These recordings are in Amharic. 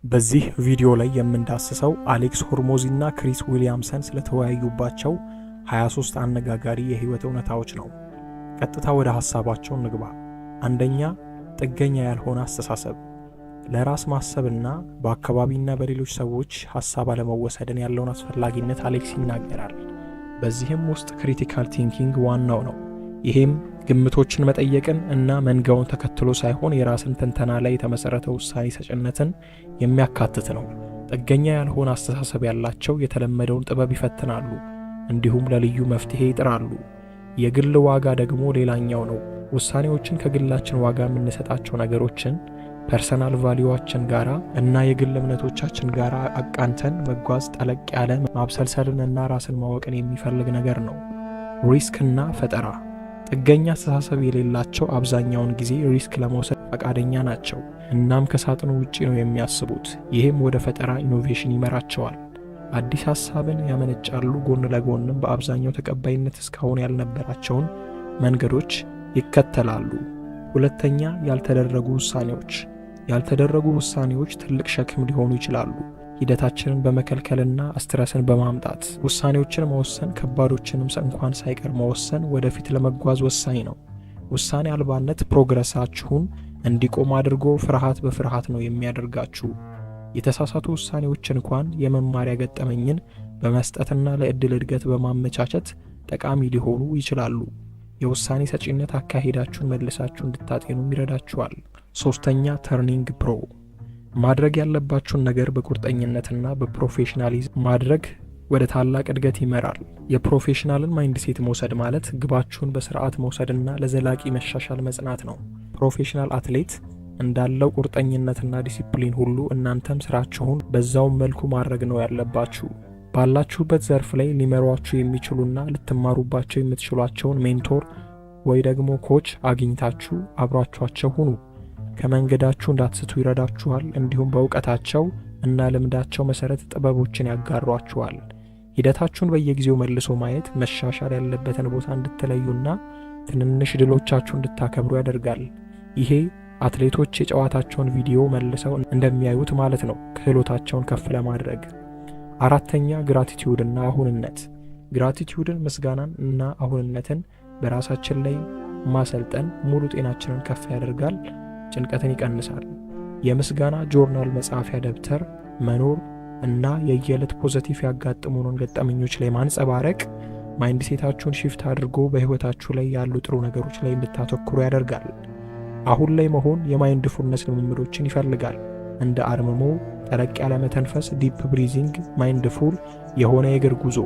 በዚህ ቪዲዮ ላይ የምንዳስሰው አሌክስ ሆርሞዚ እና ክሪስ ዊሊያምሰን ስለተወያዩባቸው 23 አነጋጋሪ የህይወት እውነታዎች ነው። ቀጥታ ወደ ሐሳባቸው እንግባ። አንደኛ፣ ጥገኛ ያልሆነ አስተሳሰብ። ለራስ ማሰብና በአካባቢና በሌሎች ሰዎች ሐሳብ አለመወሰድን ያለውን አስፈላጊነት አሌክስ ይናገራል። በዚህም ውስጥ critical thinking ዋናው ነው። ይሄም ግምቶችን መጠየቅን እና መንጋውን ተከትሎ ሳይሆን የራስን ትንተና ላይ የተመሰረተ ውሳኔ ሰጭነትን የሚያካትት ነው። ጥገኛ ያልሆነ አስተሳሰብ ያላቸው የተለመደውን ጥበብ ይፈትናሉ፣ እንዲሁም ለልዩ መፍትሄ ይጥራሉ። የግል ዋጋ ደግሞ ሌላኛው ነው። ውሳኔዎችን ከግላችን ዋጋ የምንሰጣቸው ነገሮችን personal value ዋችን ጋራ እና የግል እምነቶቻችን ጋራ አቃንተን መጓዝ ጠለቅ ያለ ማብሰልሰልን እና ራስን ማወቅን የሚፈልግ ነገር ነው። Risk እና ፈጠራ። ጥገኛ አስተሳሰብ የሌላቸው አብዛኛውን ጊዜ risk ለመውሰድ ፈቃደኛ ናቸው። እናም ከሳጥኑ ውጪ ነው የሚያስቡት። ይህም ወደ ፈጠራ innovation ይመራቸዋል። አዲስ ሀሳብን ያመነጫሉ። ጎን ለጎንም በአብዛኛው ተቀባይነት እስካሁን ያልነበራቸውን መንገዶች ይከተላሉ። ሁለተኛ፣ ያልተደረጉ ውሳኔዎች። ያልተደረጉ ውሳኔዎች ትልቅ ሸክም ሊሆኑ ይችላሉ። ሂደታችንን በመከልከልና stress ን በማምጣት። ውሳኔዎችን መወሰን፣ ከባዶችንም እንኳን ሳይቀር መወሰን ወደፊት ለመጓዝ ወሳኝ ነው። ውሳኔ አልባነት progress ኣችሁን እንዲቆም አድርጎ ፍርሃት በፍርሃት ነው የሚያደርጋችሁ። የተሳሳቱ ውሳኔዎች እንኳን የመማሪያ ገጠመኝን በመስጠትና ለእድል እድገት በማመቻቸት ጠቃሚ ሊሆኑ ይችላሉ። የውሳኔ ሰጪነት አካሄዳችሁን መልሳችሁ እንድታጤኑም ይረዳችኋል። ሶስተኛ፣ turning pro። ማድረግ ያለባችሁን ነገር በቁርጠኝነትና በ professionalism ማድረግ ወደ ታላቅ እድገት ይመራል። የ professional ን mindset መውሰድ ማለት ግባችሁን በስርዓት መውሰድና ለዘላቂ መሻሻል መጽናት ነው። Professional athlete እንዳለው ቁርጠኝነትና ዲሲፕሊን ሁሉ እናንተም ስራችሁን በዛውም መልኩ ማድረግ ነው ያለባችሁ። ባላችሁበት ዘርፍ ላይ ሊመሯችሁ የሚችሉና ልትማሩባቸው የምትችሏቸውን mentor ወይ ደግሞ coach አግኝታችሁ አብሯችኋቸው ሁኑ። ከመንገዳችሁ እንዳትስቱ ይረዳችኋል። እንዲሁም በእውቀታቸው እና ልምዳቸው መሰረት ጥበቦችን ያጋሯችኋል። ሂደታችሁን በየጊዜው መልሶ ማየት መሻሻል ያለበትን ቦታ እንድትለዩና ትንንሽ ድሎቻችሁ እንድታከብሩ ያደርጋል። ይሄ አትሌቶች የጨዋታቸውን ቪዲዮ መልሰው እንደሚያዩት ማለት ነው፣ ክህሎታቸውን ከፍ ለማድረግ። አራተኛ፣ gratitude እና አሁንነት። Gratitude ን፣ ምስጋናን እና አሁንነትን በራሳችን ላይ ማሰልጠን ሙሉ ጤናችንን ከፍ ያደርጋል፣ ጭንቀትን ይቀንሳል። የምስጋና ጆርናል መጻፊያ ደብተር መኖር እና የየዕለት positive ያጋጠሙንን ገጠመኞች ላይ ማንጸባረቅ mindset ኣችሁን shift አድርጎ በህይወታችሁ ላይ ያሉ ጥሩ ነገሮች ላይ እንድታተኩሩ ያደርጋል። አሁን ላይ መሆን የ mindfulness ልምምዶችን ይፈልጋል። እንደ አርምሞ፣ ጠለቅ ያለ መተንፈስ፣ deep breathing፣ mindful የሆነ የእግር ጉዞ።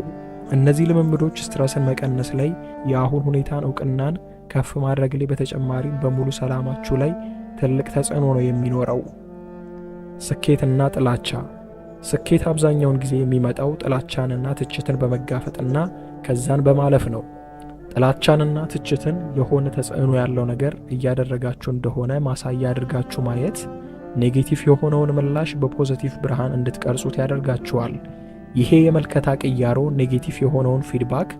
እነዚህ ልምምዶች stress ን መቀነስ ላይ፣ የአሁን ሁኔታን እውቅናን ከፍ ማድረግ ላይ፣ በተጨማሪም በሙሉ ሰላማችሁ ላይ ትልቅ ተጽዕኖ ነው የሚኖረው። ስኬትና ጥላቻ። ስኬት አብዛኛውን ጊዜ የሚመጣው ጥላቻንና ትችትን በመጋፈጥና ከዛን በማለፍ ነው። ጥላቻንና ትችትን የሆነ ተጽዕኖ ያለው ነገር እያደረጋችሁ እንደሆነ ማሳያ አድርጋችሁ ማየት negative የሆነውን ምላሽ በ positive ብርሃን እንድትቀርጹት ያደርጋችኋል። ይሄ የምልከታ ቅያሮ negative የሆነውን feedback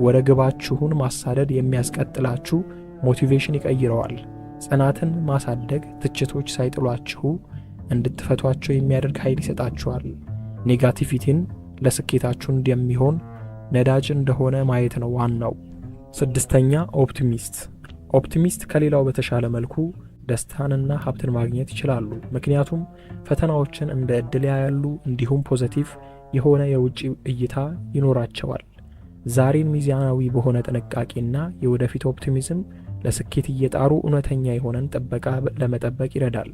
ወደ ግባችሁን ማሳደድ የሚያስቀጥላችሁ motivation ይቀይረዋል። ጽናትን ማሳደግ ትችቶች ሳይጥሏችሁ እንድትፈቷቸው የሚያደርግ ኃይል ይሰጣችኋል። Negativity ን ለስኬታችሁ እንደሚሆን ነዳጅ እንደሆነ ማየት ነው ዋናው። ስድስተኛ፣ optimist። Optimist ከሌላው በተሻለ መልኩ ደስታንና ሀብትን ማግኘት ይችላሉ። ምክንያቱም ፈተናዎችን እንደ እድል ያያሉ፣ እንዲሁም positive የሆነ የውጭ እይታ ይኖራቸዋል። ዛሬን ሚዛናዊ በሆነ ጥንቃቄና የወደፊት optimism ለስኬት እየጣሩ እውነተኛ የሆነን ጥበቃ ለመጠበቅ ይረዳል።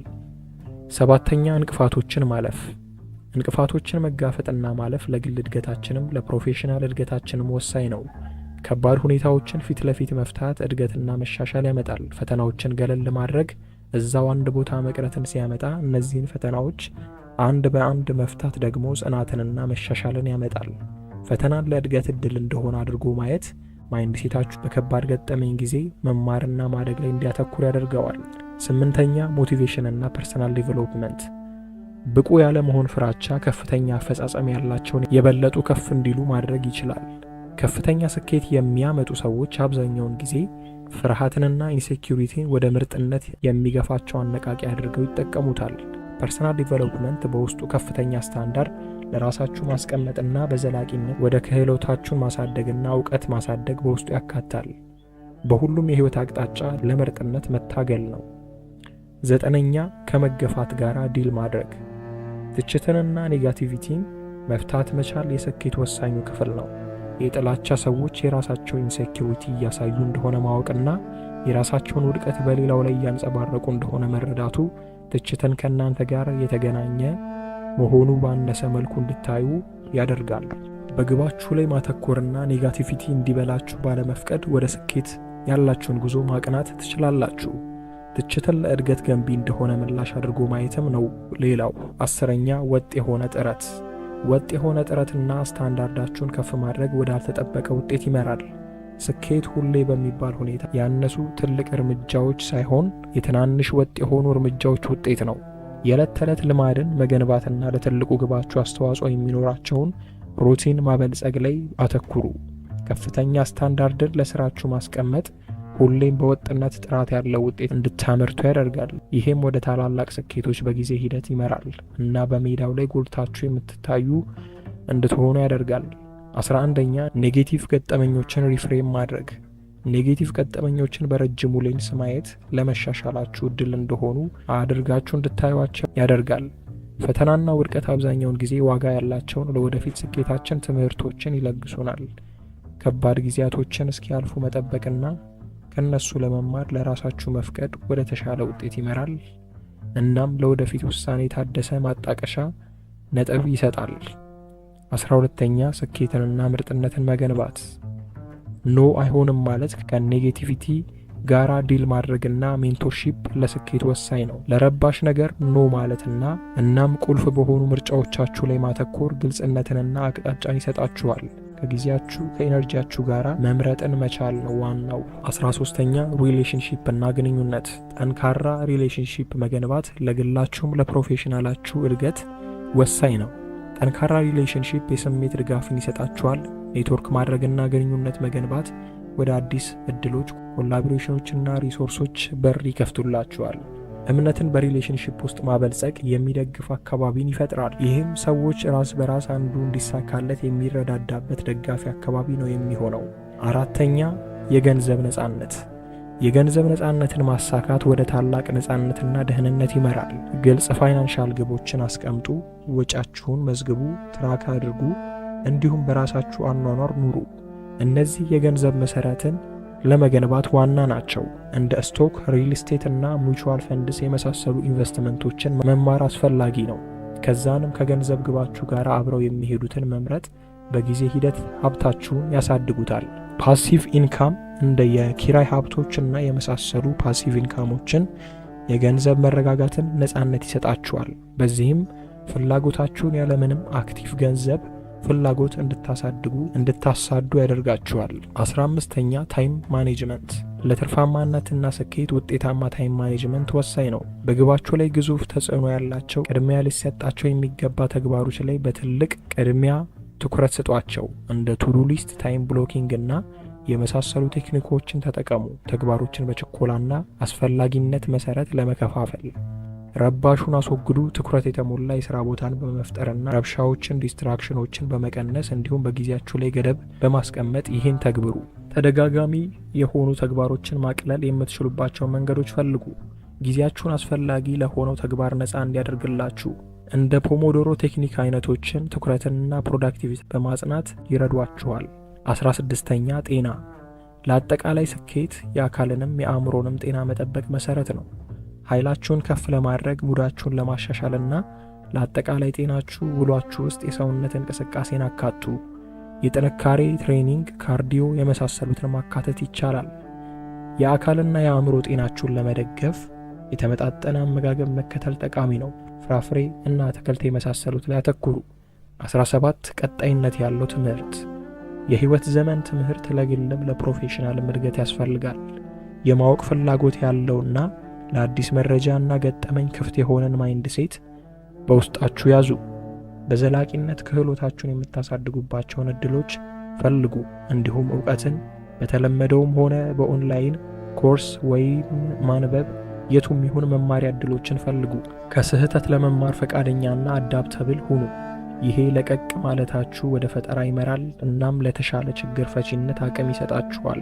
ሰባተኛ፣ እንቅፋቶችን ማለፍ። እንቅፋቶችን መጋፈጥና ማለፍ ለግል እድገታችንም ለ professional እድገታችንም ወሳኝ ነው። ከባድ ሁኔታዎችን ፊት ለፊት መፍታት እድገትና መሻሻል ያመጣል። ፈተናዎችን ገለል ማድረግ እዛው አንድ ቦታ መቅረትን ሲያመጣ፣ እነዚህን ፈተናዎች አንድ በአንድ መፍታት ደግሞ ጽናትንና መሻሻልን ያመጣል። ፈተናን ለእድገት እድል እንደሆነ አድርጎ ማየት mindset ኣችሁ በከባድ ገጠመኝ ጊዜ መማርና ማደግ ላይ እንዲያተኩር ያደርገዋል። ስምንተኛ፣ motivation እና personal development። ብቁ ያለመሆን ፍራቻ ከፍተኛ አፈጻጸም ያላቸውን የበለጡ ከፍ እንዲሉ ማድረግ ይችላል። ከፍተኛ ስኬት የሚያመጡ ሰዎች አብዛኛውን ጊዜ ፍርሃትንና insecurity ን ወደ ምርጥነት የሚገፋቸው አነቃቂ አድርገው ይጠቀሙታል። Personal development በውስጡ ከፍተኛ ስታንዳርድ ለራሳችሁ ማስቀመጥና በዘላቂነት ወደ ክህሎታችሁን ማሳደግና እውቀት ማሳደግ በውስጡ ያካትታል። በሁሉም የህይወት አቅጣጫ ለምርጥነት መታገል ነው። ዘጠነኛ፣ ከመገፋት ጋር deal ማድረግ። ትችትንና negativity ን መፍታት መቻል የስኬት ወሳኙ ክፍል ነው። የጥላቻ ሰዎች የራሳቸው insecurity እያሳዩ እንደሆነ ማወቅና የራሳቸውን ውድቀት በሌላው ላይ እያንጸባረቁ እንደሆነ መረዳቱ ትችትን ከእናንተ ጋር የተገናኘ መሆኑ ባነሰ መልኩ እንድታዩ ያደርጋል። በግባችሁ ላይ ማተኮርና negativity እንዲበላችሁ ባለመፍቀድ ወደ ስኬት ያላችሁን ጉዞ ማቅናት ትችላላችሁ። ትችትን ለእድገት ገንቢ እንደሆነ ምላሽ አድርጎ ማየትም ነው ሌላው። 10ኛ፣ ወጥ የሆነ ጥረት። ወጥ የሆነ ጥረትና ስታንዳርዳችሁን ከፍ ማድረግ ወዳልተጠበቀ ውጤት ይመራል። ስኬት ሁሌ በሚባል ሁኔታ ያነሱ ትልቅ እርምጃዎች ሳይሆን የትናንሽ ወጥ የሆኑ እርምጃዎች ውጤት ነው። የዕለት ተዕለት ልማድን መገንባትና ለትልቁ ግባችሁ አስተዋጽኦ የሚኖራቸውን routine ማበልጸግ ላይ አተኩሩ። ከፍተኛ ስታንዳርድን ለስራችሁ ማስቀመጥ ሁሌም በወጥነት ጥራት ያለው ውጤት እንድታመርቱ ያደርጋል። ይሄም ወደ ታላላቅ ስኬቶች በጊዜ ሂደት ይመራል እና በሜዳው ላይ ጎልታችሁ የምትታዩ እንድትሆኑ ያደርጋል። 11ኛ፣ negative ገጠመኞችን reframe ማድረግ። Negative ገጠመኞችን በረጅሙ ሌንስ ማየት ለመሻሻላችሁ እድል እንደሆኑ አድርጋችሁ እንድታዩቸው ያደርጋል። ፈተናና ውድቀት አብዛኛውን ጊዜ ዋጋ ያላቸውን ለወደፊት ስኬታችን ትምህርቶችን ይለግሱናል። ከባድ ጊዜያቶችን እስኪያልፉ መጠበቅና ከነሱ ለመማር ለራሳችሁ መፍቀድ ወደ ተሻለ ውጤት ይመራል። እናም ለወደፊት ውሳኔ የታደሰ ማጣቀሻ ነጥብ ይሰጣል። 12ኛ፣ ስኬትንና ምርጥነትን መገንባት። No አይሆንም ማለት፣ ከ negativity ጋራ deal ማድረግና mentorship ለስኬት ወሳኝ ነው። ለረባሽ ነገር no ማለትና እናም ቁልፍ በሆኑ ምርጫዎቻችሁ ላይ ማተኮር ግልጽነትንና አቅጣጫን ይሰጣችኋል። ከጊዜያችሁ ከ energy ያችሁ ጋር መምረጥን መቻል ነው ዋናው። 13ኛ፣ relationship እና ግንኙነት። ጠንካራ relationship መገንባት ለግላችሁም ለ professional ኣችሁ እድገት ወሳኝ ነው። ጠንካራ relationship የስሜት ድጋፍን ይሰጣችኋል። ኔትወርክ ማድረግና ግንኙነት መገንባት ወደ አዲስ እድሎች፣ collaboration ኦችና resource ኦች በር ይከፍቱላችኋል። እምነትን በ relationship ውስጥ ማበልጸግ የሚደግፍ አካባቢን ይፈጥራል። ይህም ሰዎች ራስ በራስ አንዱ እንዲሳካለት የሚረዳዳበት ደጋፊ አካባቢ ነው የሚሆነው። አራተኛ፣ የገንዘብ ነጻነት። የገንዘብ ነጻነትን ማሳካት ወደ ታላቅ ነጻነትና ደህንነት ይመራል። ግልጽ financial ግቦችን አስቀምጡ፣ ወጪያችሁን መዝግቡ፣ track አድርጉ፣ እንዲሁም በራሳችሁ አኗኗር ኑሩ። እነዚህ የገንዘብ መሰረትን ለመገንባት ዋና ናቸው። እንደ stock፣ real estate እና mutual funds የመሳሰሉ ኢንቨስትመንቶችን መማር አስፈላጊ ነው። ከዛንም ከገንዘብ ግባችሁ ጋር አብረው የሚሄዱትን መምረጥ በጊዜ ሂደት ሀብታችሁን ያሳድጉታል። Passive income እንደ የኪራይ ሀብቶች እና የመሳሰሉ passive income ኦችን የገንዘብ መረጋጋትን፣ ነጻነት ይሰጣችኋል። በዚህም ፍላጎታችሁን ያለምንም active ገንዘብ ፍላጎት እንድታሳድጉ እንድታሳዱ ያደርጋችኋል። 15ኛ፣ time management። ለትርፋማነትና ስኬት ውጤታማ time management ወሳኝ ነው። በግባችሁ ላይ ግዙፍ ተጽዕኖ ያላቸው ቅድሚያ ሊሰጣቸው የሚገባ ተግባሮች ላይ በትልቅ ቅድሚያ ትኩረት ስጧቸው። እንደ to-do list፣ time blocking እና የመሳሰሉ ቴክኒኮችን ተጠቀሙ። ተግባሮችን በችኮላና አስፈላጊነት መሰረት ለመከፋፈል ረባሹን አስወግዱ። ትኩረት የተሞላ የስራ ቦታን በመፍጠርና ረብሻዎችን፣ distraction ኦችን በመቀነስ እንዲሁም በጊዜያችሁ ላይ ገደብ በማስቀመጥ ይህን ተግብሩ። ተደጋጋሚ የሆኑ ተግባሮችን ማቅለል የምትችሉባቸው መንገዶች ፈልጉ። ጊዜያችሁን አስፈላጊ ለሆነው ተግባር ነፃ እንዲያደርግላችሁ እንደ Pomodoro technique አይነቶችን ትኩረትንና productivity በማጽናት ይረዷችኋል። 16ኛ፣ ጤና። ለአጠቃላይ ስኬት የአካልንም የአእምሮንም ጤና መጠበቅ መሰረት ነው። ኃይላችሁን ከፍ ለማድረግ፣ mood ኣችሁን ለማሻሻልና ለአጠቃላይ ጤናችሁ ውሏችሁ ውስጥ የሰውነት እንቅስቃሴን አካቱ። የጥንካሬ training፣ cardio የመሳሰሉትን ማካተት ይቻላል። የአካልና የአእምሮ ጤናችሁን ለመደገፍ የተመጣጠነ አመጋገብ መከተል ጠቃሚ ነው። ፍራፍሬ እና አትክልት የመሳሰሉት ላይ አተኩሩ። 17፣ ቀጣይነት ያለው ትምህርት። የህይወት ዘመን ትምህርት ለግልም ለ professional ም እድገት ያስፈልጋል። የማወቅ ፍላጎት ያለውና ለአዲስ መረጃና ገጠመኝ ክፍት የሆነን mindset በውስጣችሁ ያዙ። በዘላቂነት ክህሎታችሁን የምታሳድጉባቸውን እድሎች ፈልጉ። እንዲሁም እውቀትን በተለመደውም ሆነ በ online course ወይም ማንበብ የቱም ይሁን መማሪያ እድሎችን ፈልጉ። ከስህተት ለመማር ፈቃደኛና adaptable ሁኑ። ይሄ ለቀቅ ማለታችሁ ወደ ፈጠራ ይመራል፣ እናም ለተሻለ ችግር ፈቺነት አቅም ይሰጣችኋል።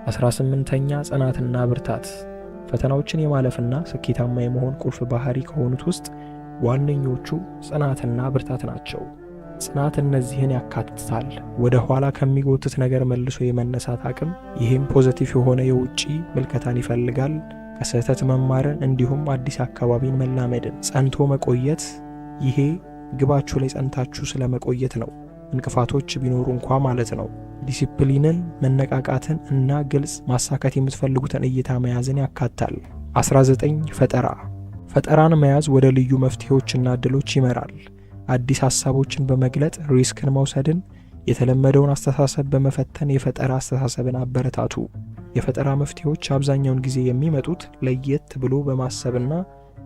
18ኛ፣ ጽናትና ብርታት። ፈተናዎችን የማለፍና ስኬታማ የመሆን ቁልፍ ባህሪ ከሆኑት ውስጥ ዋነኞቹ ጽናትና ብርታት ናቸው። ጽናት እነዚህን ያካትታል፦ ወደ ኋላ ከሚጎትት ነገር መልሶ የመነሳት አቅም፣ ይህም positive የሆነ የውጪ ምልከታን ይፈልጋል። ከስህተት መማርን እንዲሁም አዲስ አካባቢን መላመድን። ጸንቶ መቆየት፣ ይሄ ግባችሁ ላይ ጸንታችሁ ስለመቆየት ነው፣ እንቅፋቶች ቢኖሩ እንኳ ማለት ነው። ዲሲፕሊንን፣ መነቃቃትን እና ግልጽ ማሳካት የምትፈልጉትን እይታ መያዝን ያካትታል። 19፣ ፈጠራ። ፈጠራን መያዝ ወደ ልዩ መፍትሄዎችና እድሎች ይመራል። አዲስ ሀሳቦችን በመግለጥ risk ን መውሰድን፣ የተለመደውን አስተሳሰብ በመፈተን የፈጠራ አስተሳሰብን አበረታቱ። የፈጠራ መፍትሄዎች አብዛኛውን ጊዜ የሚመጡት ለየት ብሎ በማሰብና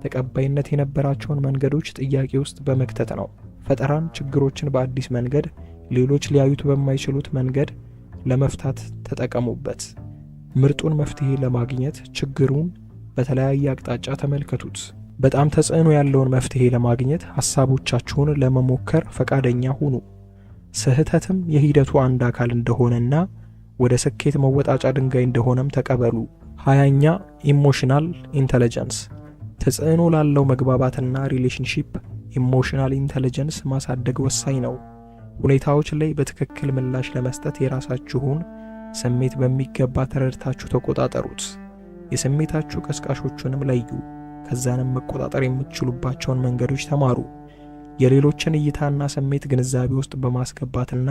ተቀባይነት የነበራቸውን መንገዶች ጥያቄ ውስጥ በመክተት ነው። ፈጠራን ችግሮችን በአዲስ መንገድ፣ ሌሎች ሊያዩት በማይችሉት መንገድ ለመፍታት ተጠቀሙበት። ምርጡን መፍትሄ ለማግኘት ችግሩን በተለያየ አቅጣጫ ተመልከቱት። በጣም ተጽዕኖ ያለውን መፍትሄ ለማግኘት ሀሳቦቻችሁን ለመሞከር ፈቃደኛ ሁኑ። ስህተትም የሂደቱ አንድ አካል እንደሆነና ወደ ስኬት መወጣጫ ድንጋይ እንደሆነም ተቀበሉ። 20ኛ፣ emotional intelligence። ተጽዕኖ ላለው መግባባትና relationship emotional intelligence ማሳደግ ወሳኝ ነው። ሁኔታዎች ላይ በትክክል ምላሽ ለመስጠት የራሳችሁን ስሜት በሚገባ ተረድታችሁ ተቆጣጠሩት። የስሜታችሁ ቀስቃሾቹንም ለዩ። ከዛንም መቆጣጠር የምትችሉባቸውን መንገዶች ተማሩ። የሌሎችን እይታና ስሜት ግንዛቤ ውስጥ በማስገባትና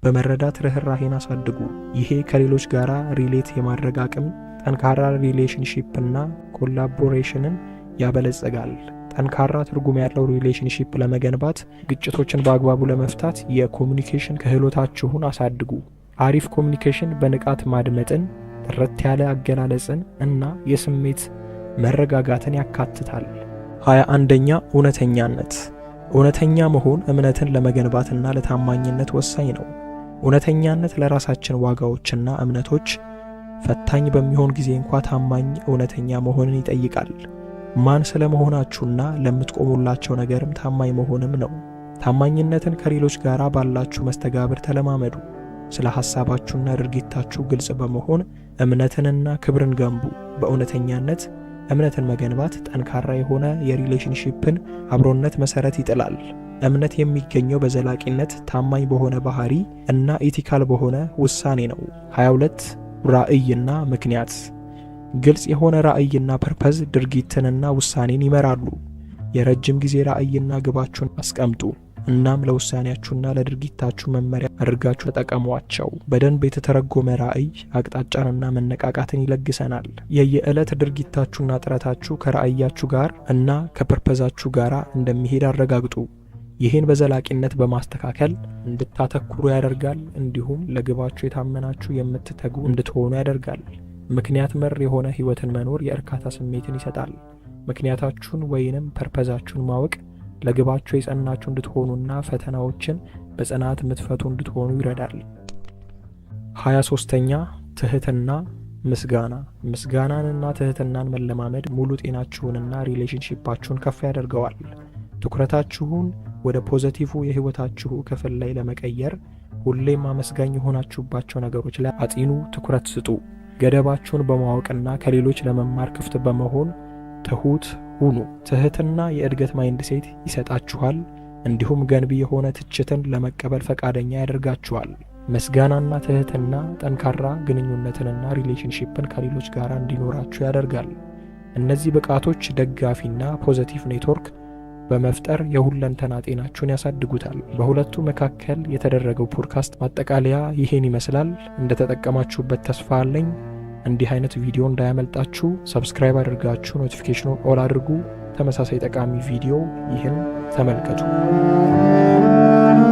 በመረዳት ርኅራሄን አሳድጉ። ይሄ ከሌሎች ጋር relate የማድረግ አቅም፣ ጠንካራ relationship እና collaboration ን ያበለጽጋል። ጠንካራ ትርጉም ያለው relationship ለመገንባት፣ ግጭቶችን በአግባቡ ለመፍታት የ communication ክህሎታችሁን አሳድጉ። አሪፍ communication በንቃት ማድመጥን፣ ጥርት ያለ አገላለጽን እና የስሜት መረጋጋትን ያካትታል። 21ኛ፣ እውነተኛነት። እውነተኛ መሆን እምነትን ለመገንባትና ለታማኝነት ወሳኝ ነው። እውነተኛነት ለራሳችን ዋጋዎችና እምነቶች ፈታኝ በሚሆን ጊዜ እንኳ ታማኝ፣ እውነተኛ መሆንን ይጠይቃል። ማን ስለመሆናችሁና ለምትቆሙላቸው ነገርም ታማኝ መሆንም ነው። ታማኝነትን ከሌሎች ጋር ባላችሁ መስተጋብር ተለማመዱ። ስለ ሐሳባችሁና ድርጊታችሁ ግልጽ በመሆን እምነትንና ክብርን ገንቡ። በእውነተኛነት እምነትን መገንባት ጠንካራ የሆነ የ relationship ን አብሮነት መሰረት ይጥላል። እምነት የሚገኘው በዘላቂነት ታማኝ በሆነ ባህሪ እና ethical በሆነ ውሳኔ ነው። 22፣ ራዕይና ምክንያት። ግልጽ የሆነ ራዕይና purpose ድርጊትንና ውሳኔን ይመራሉ። የረጅም ጊዜ ራዕይና ግባችሁን አስቀምጡ። እናም ለውሳኔያችሁና ለድርጊታችሁ መመሪያ አድርጋችሁ ተጠቀሟቸው። በደንብ የተተረጎመ ራዕይ አቅጣጫንና መነቃቃትን ይለግሰናል። የየዕለት ድርጊታችሁና ጥረታችሁ ከራዕያችሁ ጋር እና ከ purpose ኣችሁ ጋር እንደሚሄድ አረጋግጡ። ይህን በዘላቂነት በማስተካከል እንድታተኩሩ ያደርጋል። እንዲሁም ለግባችሁ የታመናችሁ፣ የምትተጉ እንድትሆኑ ያደርጋል። ምክንያት መር የሆነ ህይወትን መኖር የእርካታ ስሜትን ይሰጣል። ምክንያታችሁን ወይንም purpose ኣችሁን ማወቅ ለግባችሁ የጸናችሁ እንድትሆኑና ፈተናዎችን በጽናት የምትፈቱ እንድትሆኑ ይረዳል። 23ኛ፣ ትህትና፣ ምስጋና። ምስጋናንና ትህትናን መለማመድ ሙሉ ጤናችሁንና relationship ኣችሁን ከፍ ያደርገዋል። ትኩረታችሁን ወደ positive የህይወታችሁ ክፍል ላይ ለመቀየር ሁሌም አመስጋኝ የሆናችሁባቸው ነገሮች ላይ አጢኑ፣ ትኩረት ስጡ። ገደባችሁን በማወቅና ከሌሎች ለመማር ክፍት በመሆን ትሁት ሁኑ። ትህትና የእድገት mindset ይሰጣችኋል፣ እንዲሁም ገንቢ የሆነ ትችትን ለመቀበል ፈቃደኛ ያደርጋችኋል። ምስጋናና ትህትና ጠንካራ ግንኙነትንና relationship ን ከሌሎች ጋር እንዲኖራችሁ ያደርጋል። እነዚህ ብቃቶች ደጋፊና positive network በመፍጠር የሁለንተና ጤናችሁን ያሳድጉታል። በሁለቱ መካከል የተደረገው ፖድካስት ማጠቃለያ ይሄን ይመስላል። እንደተጠቀማችሁበት ተስፋ አለኝ። እንዲህ አይነት ቪዲዮ እንዳያመልጣችሁ subscribe አድርጋችሁ notification ኑን all አድርጉ። ተመሳሳይ ጠቃሚ ቪዲዮ ይህን ተመልከቱ።